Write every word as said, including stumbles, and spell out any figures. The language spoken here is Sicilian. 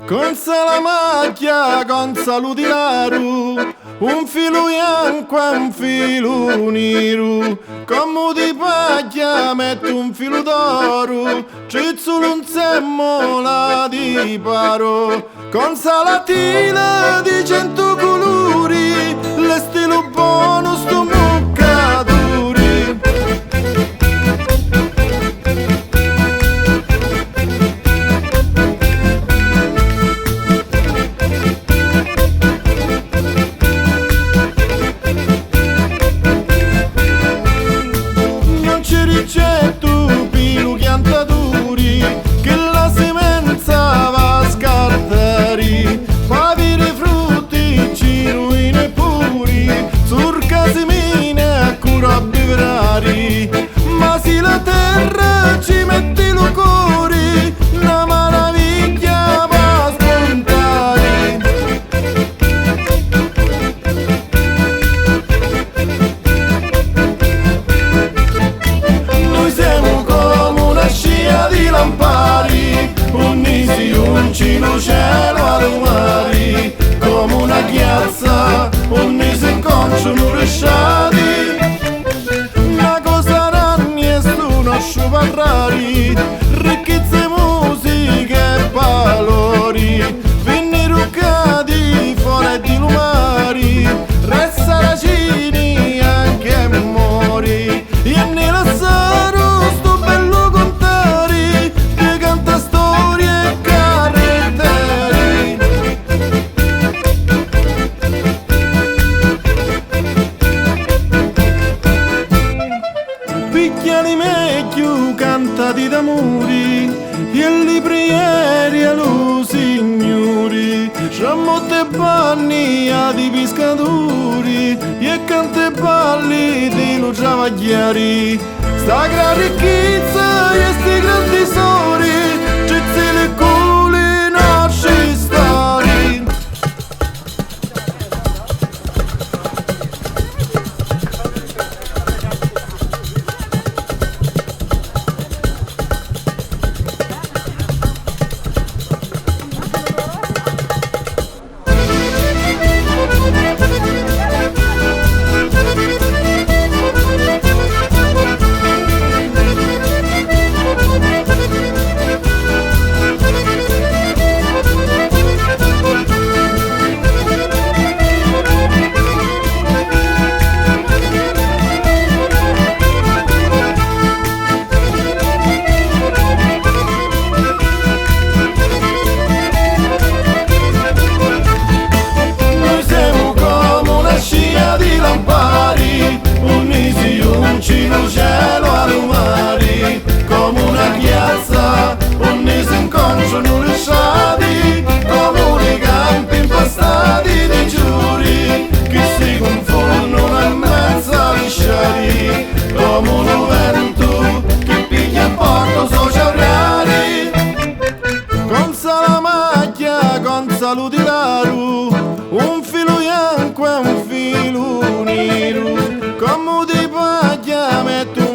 Conza la magghia, conza lu tilaru, un filu jancu e un filu niru, comu di pagghia mettu un filu d'oru, trizzulu nzemmula di paru, conza la tila di centu culuri, lestilu bonu stu muccaturi. Non ci ricettu pi lu chiantaturi, chi la simenza va a scartari, p'aviri frutti ci ruini puri, surca simini e cura a bivrari, ma si la terra ci metti lu cori, na maravigghia va a spuntari. Nui semu comu na scia di lampari, unni si junci lu celu a lu mari, comu na chiazza unni si ncontrunu li strati. Na cosa ranni è stu nostru parrari, ricchizza e musica e valori, vinniru ccà di fora e di lu mari, resta racini anche mori, e nni lassaru stu bellu cuntari di cantastorie e carritteri. Pigghia li megghiu cantati d'amuri e li prieri a lu Signuri, tramotti e banni a di piscaturi e canti e balli di lu travagghiari. Sta gran ricchizza e sti gran tisori, trizzili cu li nostri stori. Nui semu comu na scia di lampari, unni si junci lu celu a lu mari, comu na chiazza unni si ncontrunu li strati, comu li campi mpastati di ciuri chi si cunfunnunu e mmenzu a li sciari, comu lu ventu chi pigghia e porta u so ciaurari. Conza la magghia, conza lu tilaru, un filu jancu e un filu niru, comu di pagghia mettu